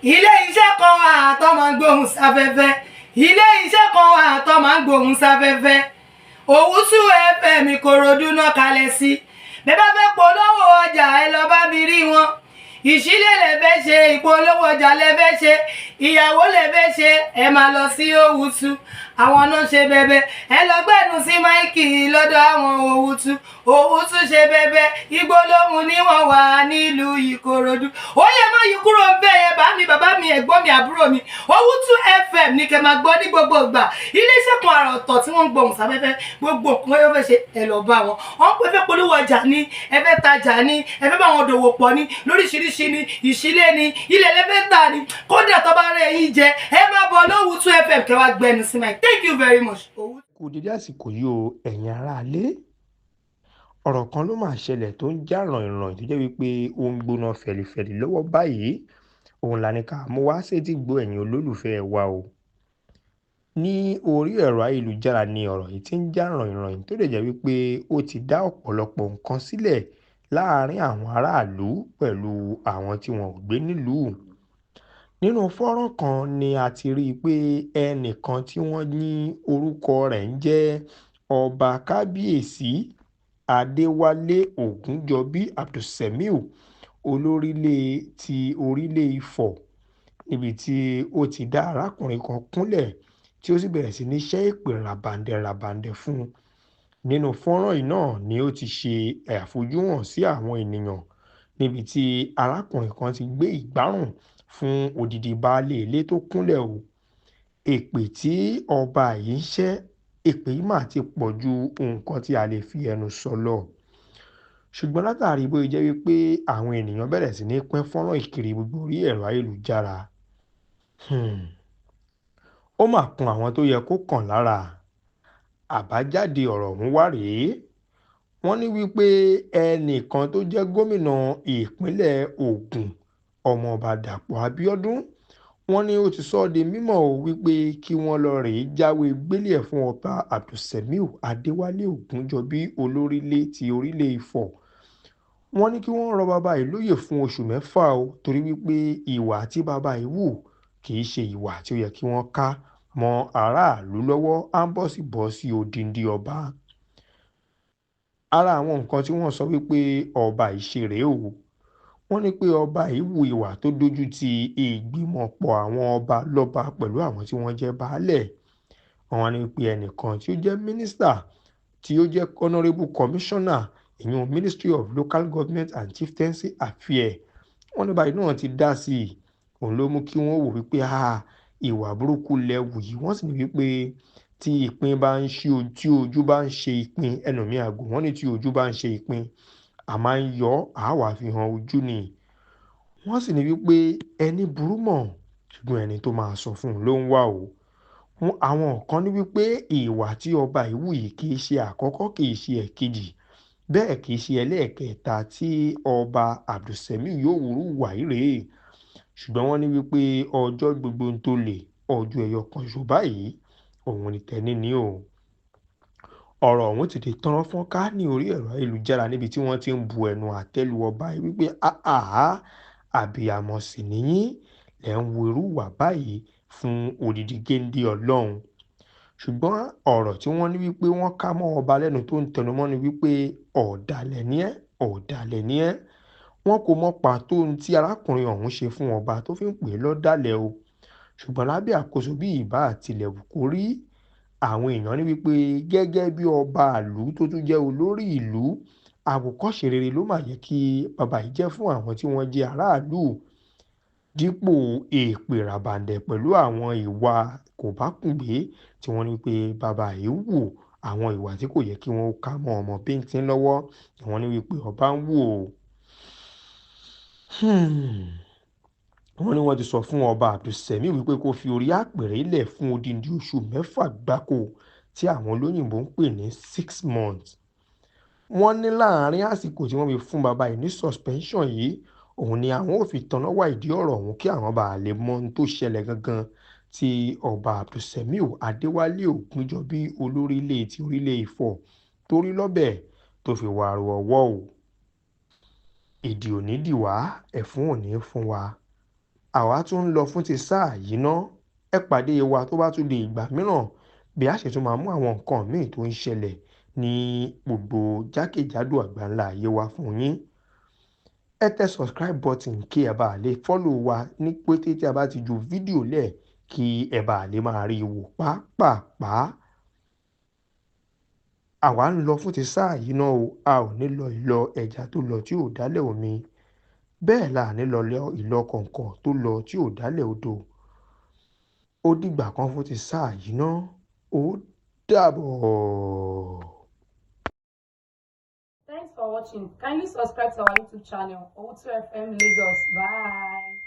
Ilé iṣẹ́ kan wà tó máa ń gbóhùn sáfẹ́fẹ́. Ilé iṣẹ́ kan wà tó máa ń gbóhùn sáfẹ́fẹ́. Òwúsù FM, Ìkòròdú náà kalẹ̀ sí. Bẹ́ẹ̀ bá fẹ́ polówó ọjà, ẹ lọ bá mi rí wọn. Ìṣílẹ̀ lẹ fẹ́ ṣe, ìpolówó ọjà lẹ fẹ́ ṣe, ìyàwó lẹ fẹ́ ṣe, ẹ máa lọ sí Òwútú. Àwọn náà ṣe bẹbẹ. Ẹ lọ gbẹnu sí mic lọ́dọ̀ àwọn Òwútú. Òwútú ṣe bẹbẹ. Igbó lóhùn ní wọ́n wà nílùú Ìkòròdú. Ó yẹ má yí kúrò ń bẹ́ẹ̀ yẹn. Bá mi, bàbá mi, ẹ̀gbọ́n mi, àbúrò mi, Òwútú FM ní kẹ́ máa gbọ́ ní gbogbo ìgbà. Iléeṣẹ́ kan àrà ọ̀tọ̀ tí wọ́n ń gbohùn sáfẹ́fẹ́. Gbogbo nǹkan yóò fẹ́ ṣe, ẹ lọ bá wọn. Wọ́n pẹ́ fẹ́ polówó ọjà ní, ẹ fẹ́ tajà ní, ẹ fẹ́ bá wọn dòwò pọ̀ ní lóríṣiríṣi ní, ìṣílẹ̀ ní, ilẹ̀ lẹ́fẹ́ tà ní, kódà tó bá rẹ̀ yín jẹ, ẹ máa bọ̀ lówùtú FM kẹ́ wá gbẹnu sí mic. Thank you very much. Òwútú. Kú dédé àsìkò yìí o, ẹ̀yin aráalé. Ọ̀rọ̀ kan ló máa ṣẹlẹ̀ tó ń já ràìnràìn, tó jẹ́ wípé ó ń gbóná fẹ̀lifẹ̀li lọ́wọ́ báyìí. Òun la ní ká mú wá sétí gbọ́ ẹ̀yin olólùfẹ́ wa o. Ní orí ẹ̀rọ ayélujára ni ọ̀rọ̀ yìí ti ń já ràìnràìn, tó dẹ̀ jẹ́ wípé ó ti dá ọ̀pọ̀lọpọ̀ nǹkan sílẹ̀ láàárín àwọn aráàlú pẹ̀lú àwọn tí wọn ò gbé nílùú. Nínú fọ́nrán kan ni a ti rí i pé ẹnìkan tí wọ́n ní orúkọ rẹ̀ ń jẹ́ Ọba Kábíyèsí Adéwálé Ògúnjọ́bí Abdulsemiu, Olórílẹ̀ ti Orílẹ̀ Ifọ̀, níbi tí ó ti dá arákùnrin kan kúnlẹ̀, tí ó sì bẹ̀rẹ̀ sí ní ṣẹ́ èpè ràbàǹdẹ̀-ràbàǹdẹ̀ fún un. Nínú fọ́nrán yìí náà ni ó ti ṣe àfojúhàn sí àwọn ènìyàn níbi tí arákùnrin kan ti gbé ìgbárùn fún odidi baálé ilé tó kúnlẹ̀ o. Èpè tí ọba yìí ń ṣẹ́, èpè yìí mà ti pọ̀ ju nǹkan tí a lè fi ẹnu sọ lọ. Ṣùgbọ́n látàrí bó jẹ́ wípé àwọn ènìyàn bẹ̀rẹ̀ sí ní pín fọ́nrán ìkiri gbogbo orí ẹ̀rọ ayélujára, ó mà kun àwọn tó yẹ kó kàn lára. Àbájáde ọ̀rọ̀ ọ̀hún wá rèé. Wọ́n ní wípé ẹnìkan tó jẹ́ gómìnà ìpínlẹ̀ Ogun, Ọmọọba Dàpọ̀ Abiodun, wọ́n ní ó ti sọ ọ́ di mímọ̀ o wípé kí wọ́n lọ rèé jáwé gbélé ẹ̀ fún Ọba Abdulsemiu Adéwálé Ògúnjọ́bí, Olórílẹ̀ ti Orílẹ̀ Ifọ̀. Wọ́n ní kí wọ́n rọ bàbá yìí lóyè fún oṣù 6 o, torí wípé ìwà tí bàbá yìí wù kì í ṣe ìwà tí ó yẹ kí wọ́n ká mọ́ aráàlú lọ́wọ́, á ń bọ̀sibọ́sí odindi ọba. Ara àwọn nǹkan tí wọ́n sọ wípé ọba yìí ṣe rèé o. Wọ́n ní pé ọba yìí hu ìwà tó dojú ti ìgbìmọ̀pọ̀ àwọn ọba lọ́ba pẹ̀lú àwọn tí wọ́n jẹ́ baálẹ̀. Wọ́n ní pé ẹnìkan tí ó jẹ́ mínísítà, tí ó jẹ́ honourable commissioner, ìyún Ministry of Local Government and Chieftaincy Affairs, wọ́n ní báyìí náà ti dá sí i. Òun ló mú kí wọ́n wò wípé ìwà burúkú lẹ wù yìí. Wọ́n sì ní wípé tí ìpín bá ń ṣe, tí ojú bá ń ṣe ìpín, ẹnu mi àgò, wọ́n ní tí ojú bá ń ṣe ìpín, a máa ń yọ àwa fi hàn ojú ni. Wọ́n sì ní wípé ẹni burú mọ̀, ṣùgbọ́n ẹni tó máa sọ fún un ló ń wá o. Àwọn kan ní wípé ìwà tí ọba yìí wù yìí kì í ṣe àkọ́kọ́, kì í ṣe ẹ̀kejì, bẹ́ẹ̀ kì í ṣe ẹlẹ́ẹ̀kẹta tí Ọba Abdulsemiu yóò wúrú wà yìí rèé. Ṣùgbọ́n wọ́n ní wípé ọjọ́ gbogbo ń tó lè ọjọ́ ẹyọ kan ṣoṣo báyìí, òun ni tẹ́ni ní o. Ọ̀rọ̀ ọ̀hún ti di tọ́rọ́ fọ́nká ní orí ẹ̀rọ ayélujára, níbi tí wọ́n ti ń bu ẹnu àtẹ́ lu ọba yìí wípé àhàhà, àbíyamọ sì níyín lẹ́ ń wo irú ìwà báyìí fún odidi géńdé Ọlọ́run. Ṣùgbọ́n ọ̀rọ̀ tí wọ́n ní wípé wọ́n ká mọ́ ọba lẹ́nu tó ń tẹnumọ́ ni wípé ọ̀dàlẹ̀ ni ẹ́, ọ̀dàlẹ̀ ni ẹ́. Wọn kò mọ pàtó ohun tí arákùnrin ọ̀hún ṣe fún ọba tó fi ń pè é lọ́dàlẹ̀ o. Ṣùgbọ́n lábẹ́ àkóso bí ìbá àtilẹ̀ wù kó rí, àwọn èèyàn ní wípé gẹ́gẹ́ bí ọba ìlú tó tún jẹ́ olórí ìlú, àwòkọ́ṣe rere ló máa yẹ kí bàbá yìí jẹ́ fún àwọn tí wọ́n jẹ́ aráàlú, dípò èpè ràbàǹdẹ̀ pẹ̀lú àwọn ìwà kòbákùngbé tí wọ́n ní wípé bàbá yìí wù, àwọn ìwà tí kò yẹ kí wọ́n ká mọ́ ọmọ bíntín lọ́wọ́ ni wọ́n ní wípé ọba ń wù o. Wọ́n ní wọ́n ti sọ fún Ọba Abdulsemiu wípé kó fi orí àpèrè lẹ̀ fún odindi oṣù 6 gbáko, tí àwọn olóyìnbó ń pè ní 6 months. Wọ́n ní láàrin àsìkò tí wọ́n fi fún bàbá yìí ní suspension yìí, òun ni àwọn ò fi tanná wá ìdí ọ̀rọ̀ ọ̀hún, kí àwọn bá lè mọ ohun tó ṣẹlẹ̀ gangan tí Ọba Abdulsemiu Adéwálé Ògúnjọ́bí, Olórílẹ̀ ti Orílẹ̀ Ifọ̀, tó rí lọ́bẹ̀ tó fi wàrú ọwọ́ o. Ìdí ò ní dì wá, ẹ̀fún ò ní fún wa. Àwa tún ń lọ fún ti sáà yìí ná. Ẹ pàdé wa tó bá tún di ìgbà mìíràn bí a ṣe tún máa mú àwọn nǹkan míì tó ń ṣẹlẹ̀ ní gbogbo jákèjádò àgbáńlá ayé wa fún yín. Ẹ tẹ subscribe button kí ẹ bá lè follow wa ní pété tí a bá ti ju fídíò lẹ̀ kí ẹ bá lè máa rí i wò pápápá. Àwa ń lọ fún ti sáà yìí náà o. A ò ní lọ ìlọ ẹja tó lọ tí ò dálẹ̀ omi, bẹ́ẹ̀ la ní lọ ìlọ kọ̀ǹkọ̀ tó lọ tí ò dálẹ̀ odò. Ó dìgbà kan fún ti sáà yìí náà, ó dàbọ̀. Thanks for watching. Kindly subscribe to our YouTube channel, Owutu FM Lagos. Bye.